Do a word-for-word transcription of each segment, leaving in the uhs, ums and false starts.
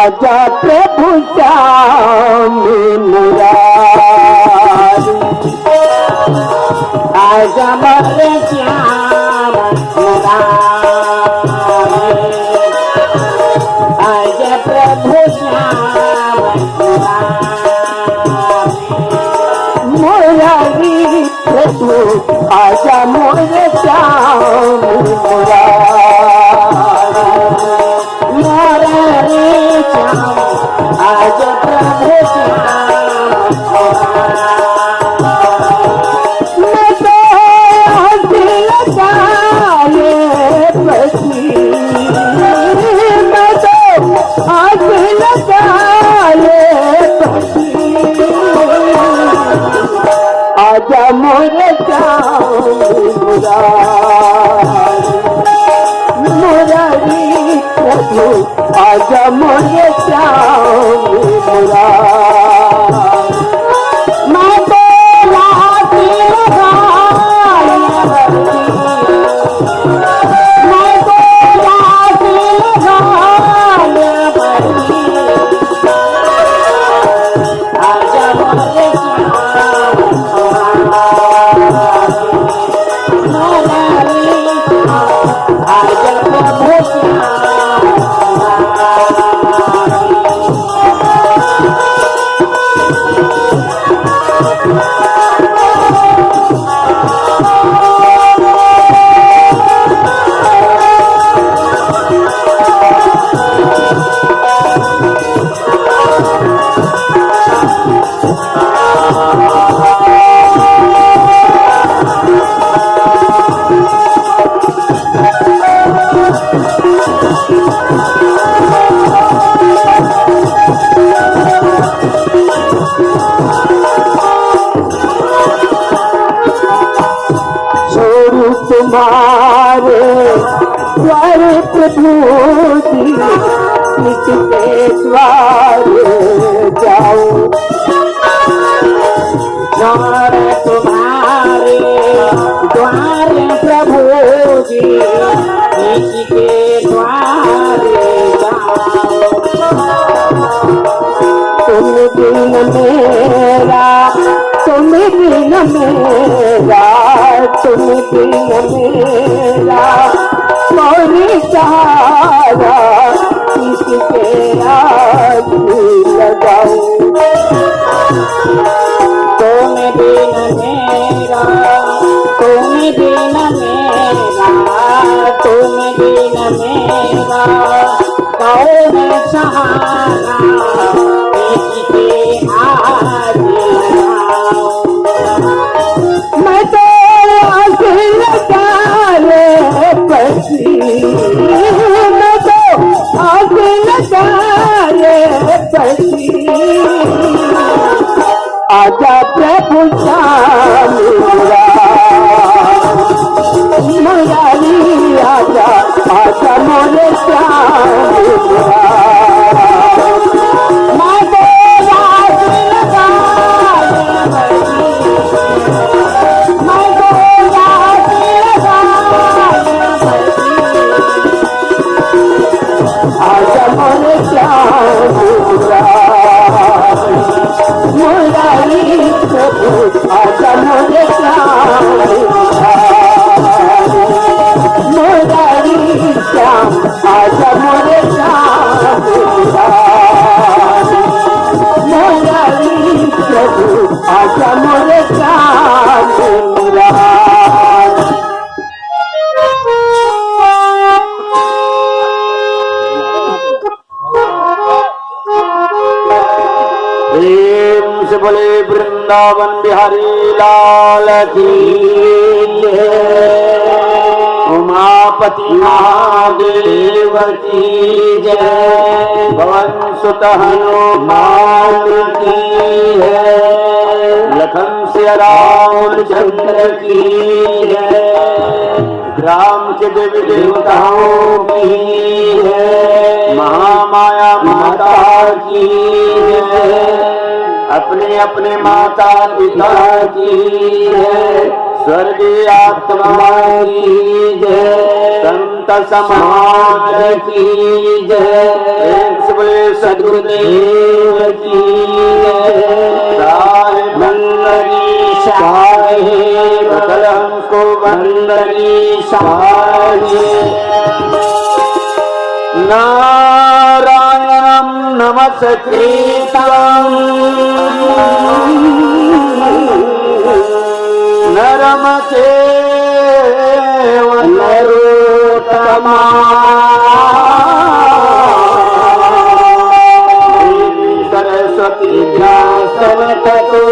आजा प्रभु श्याम मुरारी, आजा मोरे श्याम मुरारी, आजा प्रभु श्याम मुरारी। मुरारी प्रभु, आजा मोरे श्याम मुरारी। मुरारी श्याम, आजा प्रभु श्याम मुरारी। मैं तो आस लगाए बैठी, मैं तो आस लगाए बैठी। आजा मोरे श्याम मुरारी, मुरारी प्रभु, आजा मोरे श्याम मुरारी। मैं तो लाज लगाए बैठी, मैं तो लाज लगाए बैठी। आजा मोरे श्याम, आजा प्रभु श्याम। छोड़ू तुम्हारे द्वार प्रभु जी, किसके द्वार जाऊं? द्वार तुम्हारे द्वार प्रभु जी, किसके द्वार जाऊं? तुम बिन मेरा, तुम बिन मेरा, तुम बिन मेरा कोई सहारा, किसके आस लगाऊं? तुम बिन मेरा, तुम बिन मेरा, तुम बिन मेरा कौन सहारा, किसके आस लगाऊं? मैं तो आस लगाए बैठी, मैं तो आस लगाए बैठी। आजा प्रभु श्याम मुरारी, मुरारी आजा, आजा मोरे श्याम मुरारी। मैं तो लाज लगाए बैठी, मैं तो लाज लगाए बैठी। आजा मोरे श्याम मुरारी, मुरारी प्रभु, आजा मोरे श्याम मुरारी, मुरारी श्याम, आजा मोरे श्याम मुरारी, मुरारी प्रभु, आजा मोरे श्याम मुरारी। प्रेम से बोले वृंदावन बिहारी लाल की जय। उमापति महादेव की जय। पवन सुत हनुमान की जय। लखन सिया रामचंद्र की जय। ग्राम के देवी देवताओं की जय। महामाया माता की जय। अपने अपने माता पिता की जय। स्वर्गीय आत्मा की जय। संत समाज की जय। प्रेम से बोले सद्गुरुदेव की जय। साहेब बंदगी साहेब, कलम को बंदगी साहेब। नारायणं नमस्कृतं नरं चैव नरोत्तमम्। सरस्वती व्यासं ततो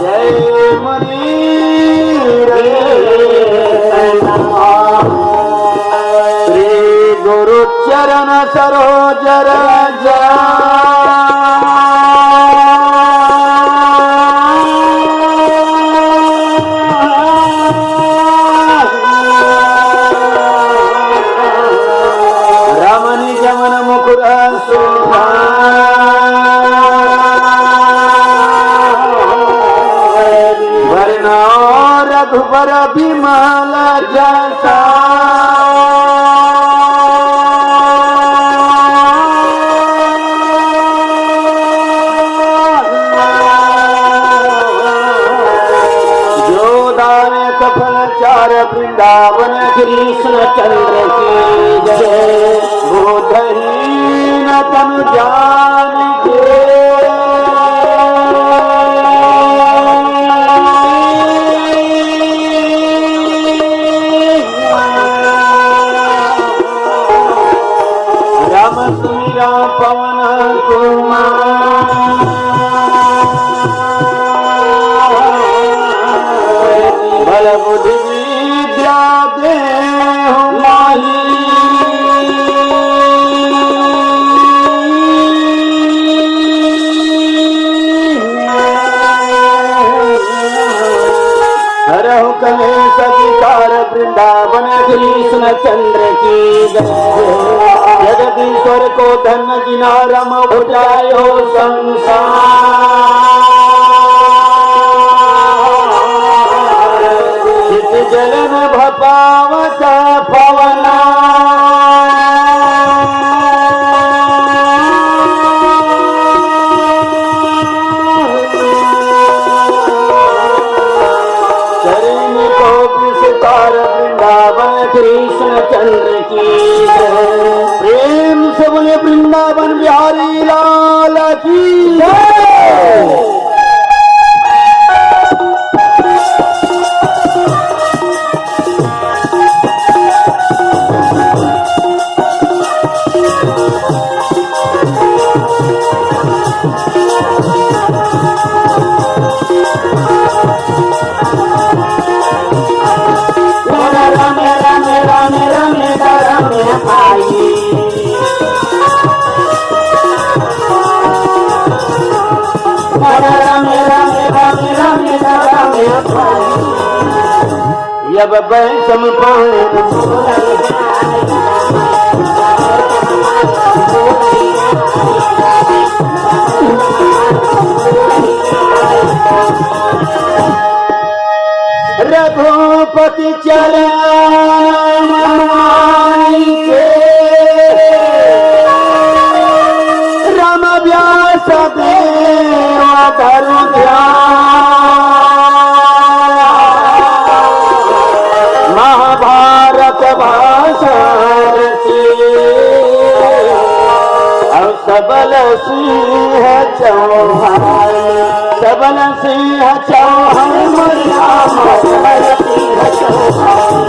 जयमुदीरये। श्री गुरु चरण सरोज रज। रमणी जमन मुकुर सुधा। वरना रघुबर विमल जसा। जो दाने सफल चार वृंदावन कृष्ण चंद्र की जय। बोधहीन तन जान के। राम सुमिरा पवन कुमार। बल बुद्धि विद्या देहु माही। हरहु कलेश विकार वृंदावन कृष्ण चंद्र की जय। जगदीश्वर को धन्य जिना रम उपजायो संसार। चित जलन भपावत पवना। चरण को विस्तार वृंदावन कृष्ण चंद्र की जय। प्रेम से बोले वृंदावन बिहारी लाल की जय। जब बैसम पाए रघुपति चरण माई के। राम व्यास देव धरु ध्यान। महाभारत भाषा रची। अउ सबल सिंह चौहान, सबल सिंह चौहान, मोर राम, सबल सिंह चौहान।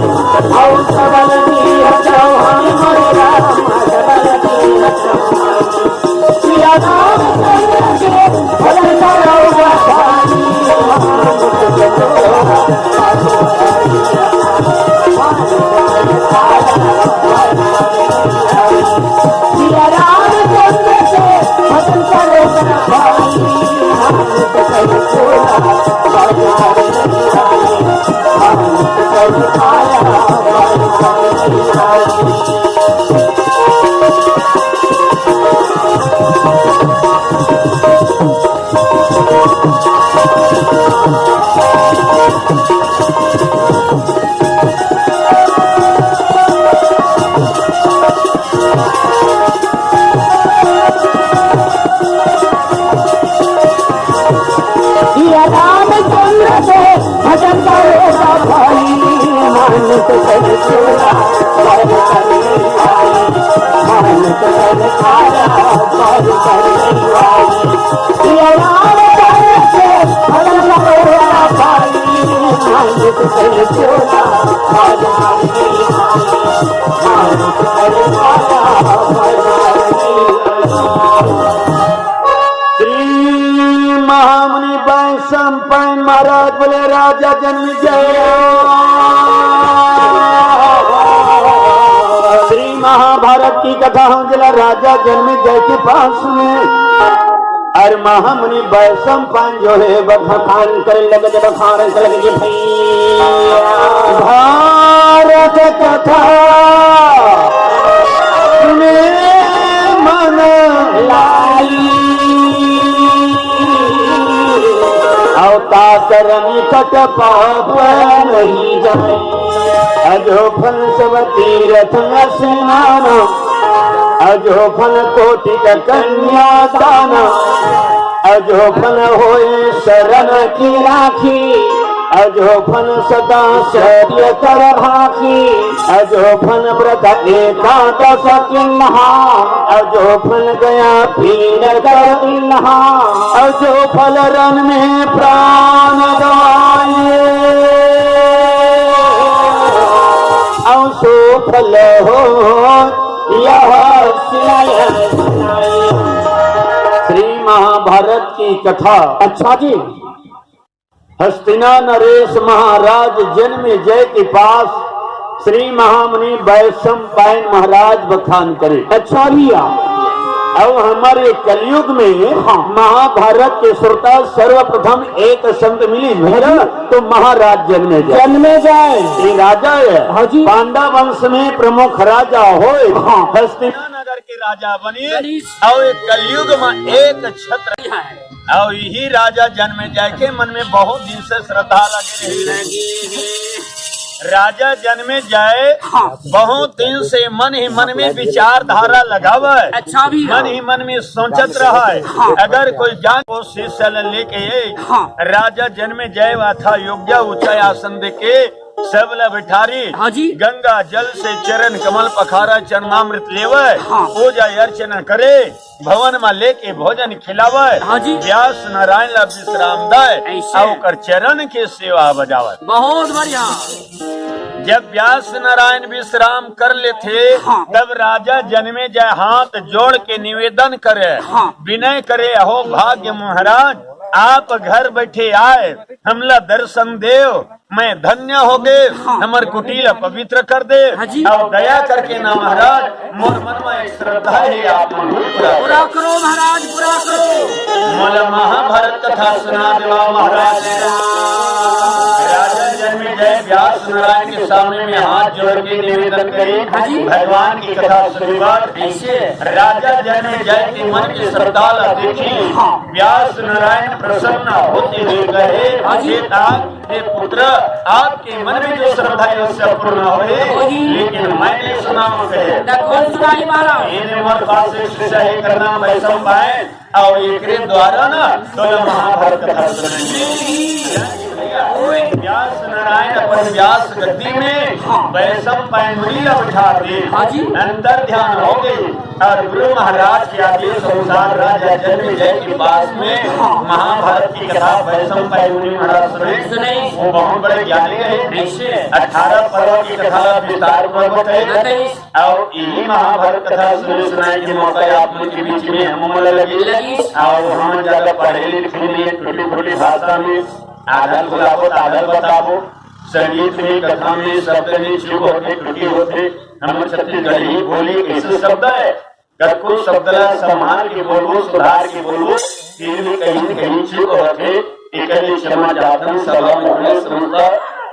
अउ सबल सिंह चौहान, मोर राम, सबल सिंह चौहान। सिया राम चंद्र के भजन करो बखानी। श्री महामुनि वैशंपायन महाराज बोले, राजा जन्मेजय। श्री महाभारत की कथा हो जला राजा जन्मेजय के पास में। और महामुनि वैशंपायन जो है बखान करे लगे, बखान करे लगे भैया। भारत कथा में मन लाई। अवतार निकट पाप नहीं जाए। अजो फल सब तीर्थ स्नान, अजो फल कोटि का कन्यादान, अजो फल होए शरण की राखी, अजो फल सदा सत्य कर भाखी, अजो फल व्रत एकादश किन्हा, अजो फल गया पीर कर इन्हा, अजो फल रण में प्राण गवाए, अव सो फल हो यह सिनाए। श्री महाभारत की कथा। अच्छा जी। हस्तिना नरेश महाराज जन्मेजय के पास श्री महामुनि वैशंपायन महाराज बखान करे। अच्छा भैया। अब हमारे कलयुग में हाँ। महाभारत के श्रोता सर्वप्रथम एक संत मिली भैया, हाँ जी। तो महाराज जन्मेजय। जन्मेजय। ये राजा है। हाँ जी। पांडव वंश में प्रमुख राजा होए। हाँ। हस्तिना नगर के राजा बने। बनी। और ये कलयुग में एक छत्र है। अउ इही राजा जन्मेजय के मन में बहुत दिन से श्रद्धा लगे रही। राजा जन्मेजय हाँ। बहुत दिन से मन ही मन में विचारधारा लगावे। अच्छा भी मन हाँ। ही मन में सोचत रहा है। हाँ। अगर कोई ज्ञान को शिष्य ल लेके हाँ। राजा जन्मेजय अथा योग्य ऊंचा आसन देके सब ल बिठारी। हाँ जी। गंगा जल से चरण कमल पखारा, चरणामृत लेवे, हाँ। पूजा अर्चना करे, भवन में लेके भोजन खिलावे, हाँ जी। व्यास नारायण ला विश्राम दे, ऐसे। आ ओकर चरण के सेवा बजावे। बहुत बढ़िया। जब व्यास नारायण विश्राम कर लेथे, हाँ। तब राजा जन्मेजय हाथ जोड़ के निवेदन करे, हाँ। विनय करे, अहो भाग्य महाराज, आप घर बैठे आए, हमला दर्शन देव, मैं धन्य हो गे, हाँ। हमर कुटी ला पवित्र कर दे, हाँ जी। अउ दया करके ना महाराज, मोर मन में एक श्रद्धा है, आप मन पूरा करो। पूरा करो महाराज, पूरा करो। मोला महाभारत कथा सुना देवा महाराज। राजा जन्मेजय व्यास नारायण के सामने में हाथ जोड़ के निवेदन करे, हाँ जी। भगवान की कथा सुनवा। ऐसे। राजा जन्मेजय के मन की श्रद्धा ला देखी, हाँ। व्यास नारायण प्रसन्न होते हुए कहे, हाँ जी। हे तात, हे पुत्र, आपके मन में जो श्रद्धा है, उससे पूर्ण होए, वही। लेकिन मैं नहीं सुनाऊं कहे। तो कौन सुनाई महाराज? इन्हें मोर पास से शिष्य है, करना वैशंपायन, और एकरे द्वारा ना, तो ये महाभारत कथा सुनाएंगे। व्यास नारायण अपन व्यास गद्दी में वैशंपायन मुनि ला बिठा दे। हाँ जी। अंतर ध्यान हो गई। और गुरु महाराज के आदेश अनुसार राजा जन्मेजय के पास में महाभारत की कथा वैशंपायन मुनि महाराज सुने। सुने। वो बहुत बड़े ज्ञानी रहे। ऐसे। अठारह पर्व की कथा विस्तार पूर्वक है। बताइए। और यही महाभारत कथा सुने सुनाए के मौका आप लोग के बीच में हम मन लगे। लगी। और हम ज्यादा पढ़े लिखे नहीं, टूटी फूटी भाषा में आधा भुलाबो, आधा बताबो। संगीत में, कथा में, शब्द में चूक होते, त्रुटि होते। हम छत्तीसगढ़ी बोली कैसे शब्द है, कतको शब्द ला संभाल के बोलबो, सुधार के बोलबो, फिर भी कहीं न कहीं चूक होथे, एकर ले क्षमा चाहथन सभा में जुड़े समस्त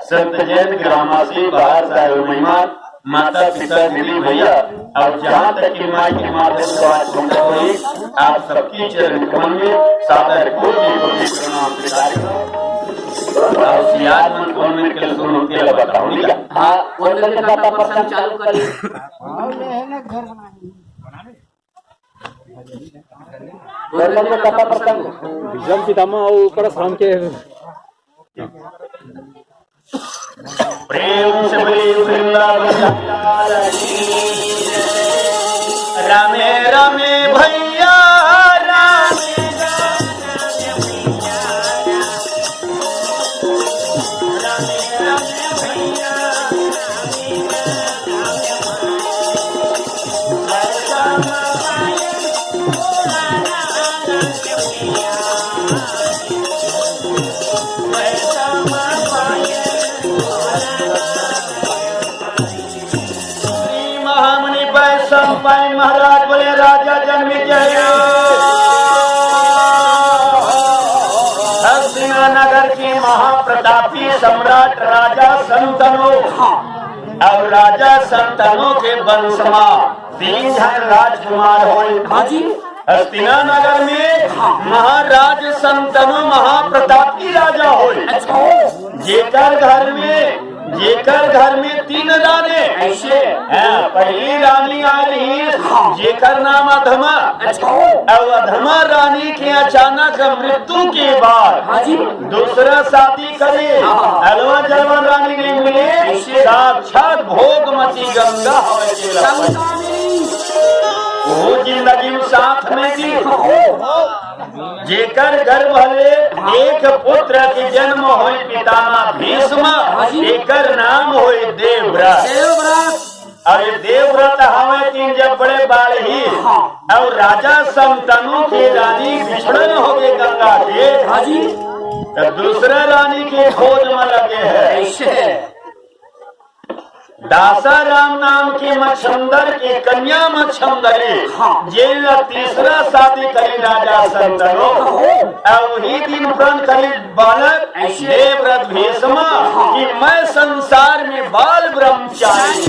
संत जन, ग्रामवासी, बाहर से आए हुए मेहमान, माता पिता, दीदी भैया, और जहाँ तक कि माई के माध्यम से आज पहुँचा हुई, आप सबके चरण कमल में सादर कोटि कोटि प्रणाम। और सियार मन कौन में कल सुन होते बताओ, नहीं क्या? हाँ, कौन करके पता प्रसंग चालू करिए। गोरखपुर में कथा प्रसंग। भीष्म पितामह अउ ऊपर शाम के। महाराज बोले, राजा जन्मेजय। हस्तिना नगर के महाप्रतापी सम्राट राजा संतनु, अउ राजा संतनु के वंश म तीन झन राजकुमार होय। हाँ जी। हस्तिना नगर में महाराज संतनु महाप्रतापी राजा होय। अच्छा। जेकर घर में, जेकर घर में तीन रानी। ऐसे? हाँ, पहली रानी आ रही, हाँ। जेकर नाम अधमा। अच्छा। अउ अधमा रानी के अचानक मृत्यु के बाद हाँ जी। दूसरा शादी करे। हाँ। अलवा जलवा रानी नहीं मिले, ऐसे? साक्षात भोगमती गंगा हवे के लपट। गंगा नहीं। वो जिंदगी में साथ में भी। जेकर गर्भ ले एक पुत्र के जन्म होय पितामह भीष्म, एकर नाम होय देवव्रत। देवव्रत। अउ ये देवव्रत हवे तीन जब बड़े बाढ़ही, अउ राजा संतनु के रानी बिछड़न होगे गंगा के, हाँ जी। त दूसरा रानी के खोज म लगे हे। ऐसे? दासाराम नाम के मछंदर के कन्या मछंदरी, हाँ। जेन ला तीसरा शादी करी राजा संतनु, ओहो। अउ वही दिन प्रण करी बालक ऐसे। देवव्रत भीष्म हाँ। कि मैं संसार में बाल ब्रह्मचारी।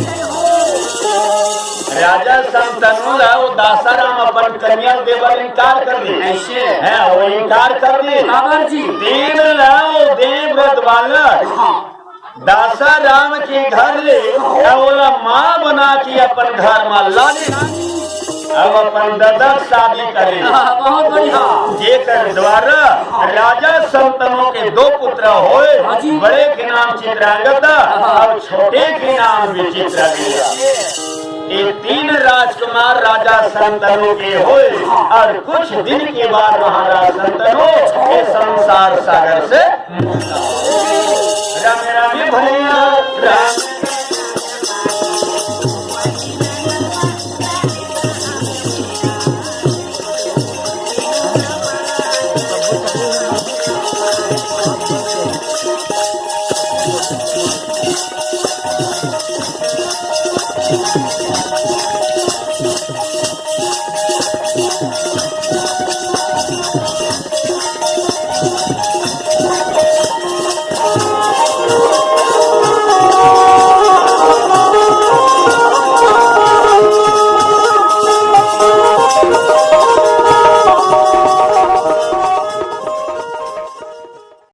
राजा संतनु ला वो दासाराम अपन कन्या देबर इनकार कर दे। ऐसे। हैं, वो इनकार कर दे। बाबा जी। तीन ला वो देवव्रत बालक हाँ। दासाराम के घर ले अउ ओला माँ बना के अपन घर म लाने, अउ अपन ददक शादी करे। हाँ, बहुत बढ़िया। जेकर द्वारा राजा संतनु के दो पुत्र होय, हाँ जी। बड़े के नाम चित्रांगदा हाँ। अउ छोटे के नाम विचित्र। ये तीन राजकुमार राजा संतनु के होय अउ कुछ दिन के बाद महाराज संतनु ये संसार सागर से रामे रामे भले